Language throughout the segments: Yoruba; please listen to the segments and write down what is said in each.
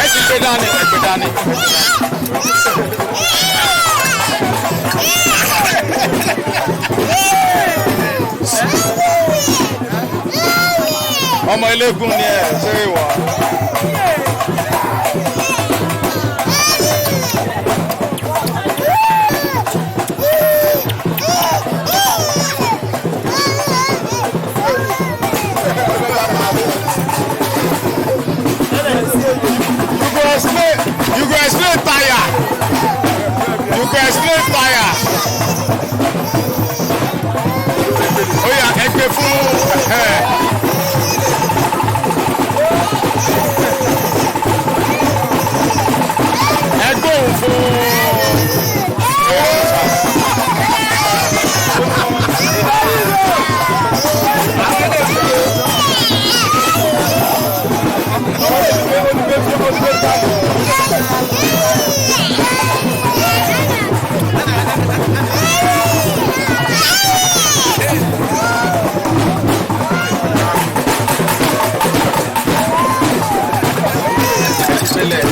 Ẹ ti gbé dání, ẹ gbé dání. Ọmọ eléégún ni ẹ ṣe ìwà. You go explain tire. You go explain tire. Ó yá, ẹ gbé fún ẹ. Ẹ gbóhùn fún. Sílẹ̀.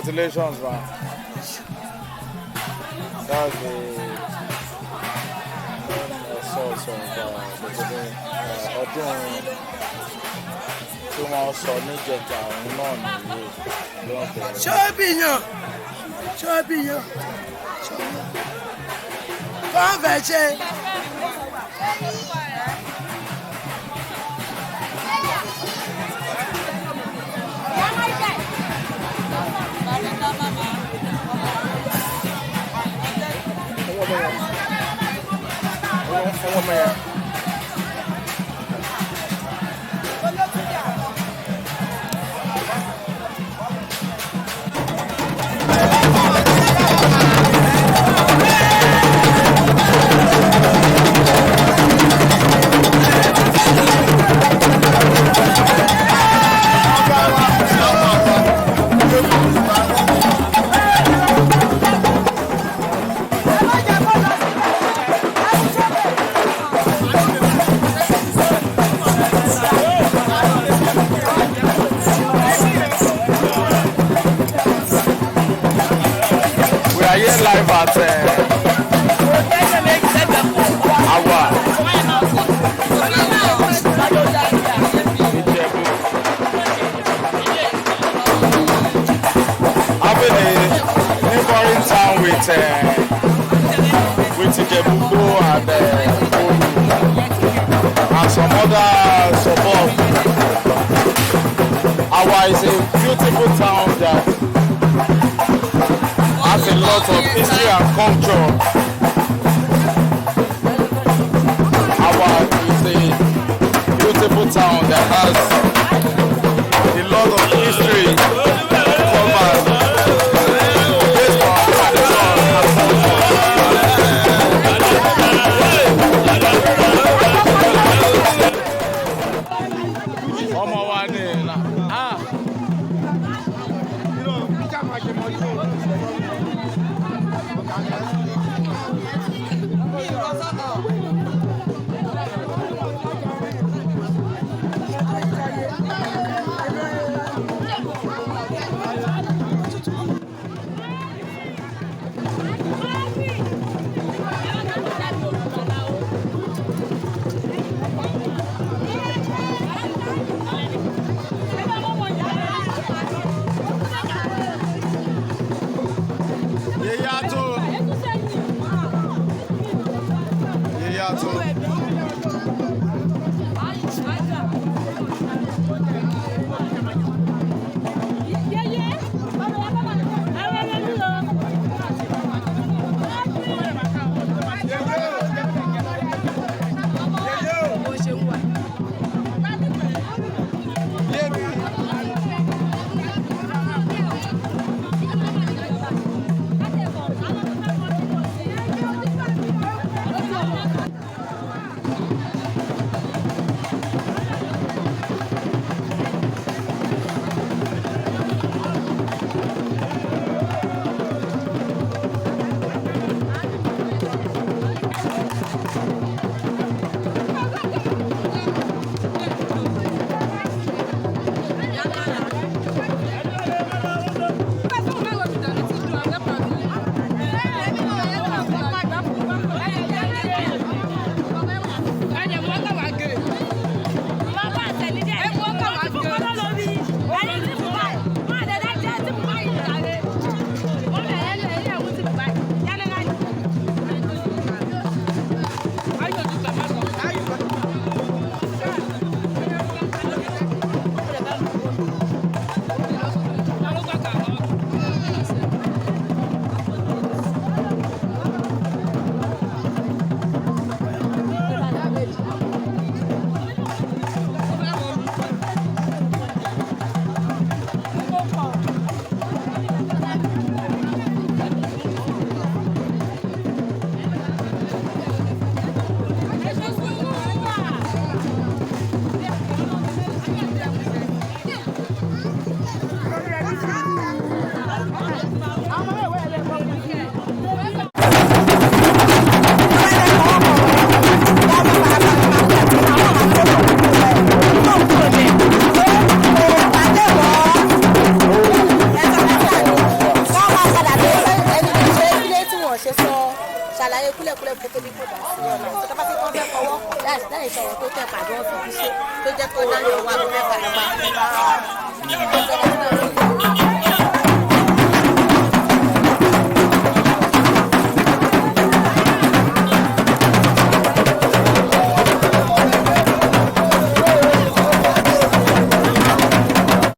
Congratulations, man. That's the main source of the ọdún tí wọ́n sọ níjẹta òun náà nìyí ló ń bẹ̀rẹ̀. Ṣọ́bìyàn ṣọ́bìyàn kọ́ fẹ́ ṣe. Ẹwọ́n mẹ́rin. We are here live at Awa Ijebu. Having a neighboring town with Ijebu and Oru and some other suburb. Awa is a beautiful town that has a lot of history and culture. Awa is a beautiful town that has a lot of history covered based on tradition and culture. Ọmọ wa ni na ah. Yèyé àtò. Yèyé àtò. Kúlẹ̀kúlẹ̀ fún tóbi kò dà sí ọ̀la tó bá ti kọ́ fẹ́ fọwọ́ láì sọ̀rọ̀ tó tẹ̀ pàdé wọn fi fi ṣe tó jẹ́ kó dáná wà ló fẹ́ fà pa.